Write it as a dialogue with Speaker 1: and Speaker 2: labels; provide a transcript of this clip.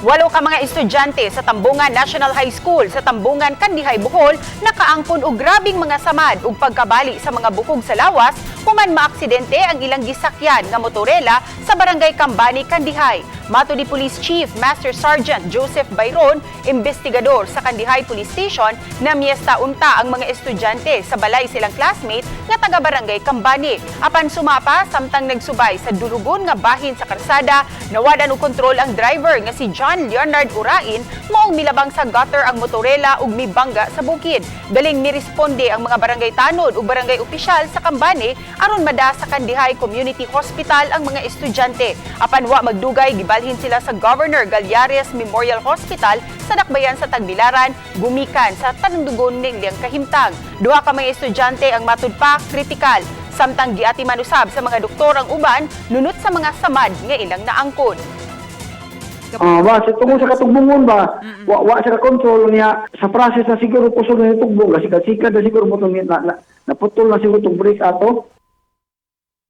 Speaker 1: Walo ka mga estudyante sa Tambungan National High School sa Tambungan, Kandihay, Bohol nakaangkon og grabing mga samad ug pagkabali sa mga bukog sa lawas human maaksidente ang ilang gisakyan nga motorela sa Barangay Cambani, Kandihay. Matud ni Police Chief Master Sergeant Joseph Bayron, investigador sa Kandihay Police Station, namiesta unta ang mga estudyante sa balay silang classmate nga taga Barangay Cambani. Apan sumapa, samtang nagsubay sa dulugon nga bahin sa karsada, nawadan og kontrol ang driver nga si John Leonard Urain, maong milabang sa gutter ang motorela ug mibangga sa bukid. Galing miresponde ang mga barangay tanod ug barangay opisyal sa Cambani aron mada sa Kandihay Community Hospital ang mga estudyante. Apan wa magdugay, gibalhin sila sa Governor Gallares Memorial Hospital sa Dakbayan sa Tagbilaran gumikan sa tandugon ning liyang kahimtang. Duha ka mga estudyante ang matud pa kritikal, samtang giatiman usab sa mga doktor ang uban nunot sa mga samad nga ilang naangkon.
Speaker 2: Ah, ba sa tungod sa katugbongon ba, wa sa control niya sa process na siguro kusog na tugbong kasi sikat na siguro mo na, na, naputol na siguro tong brake ato.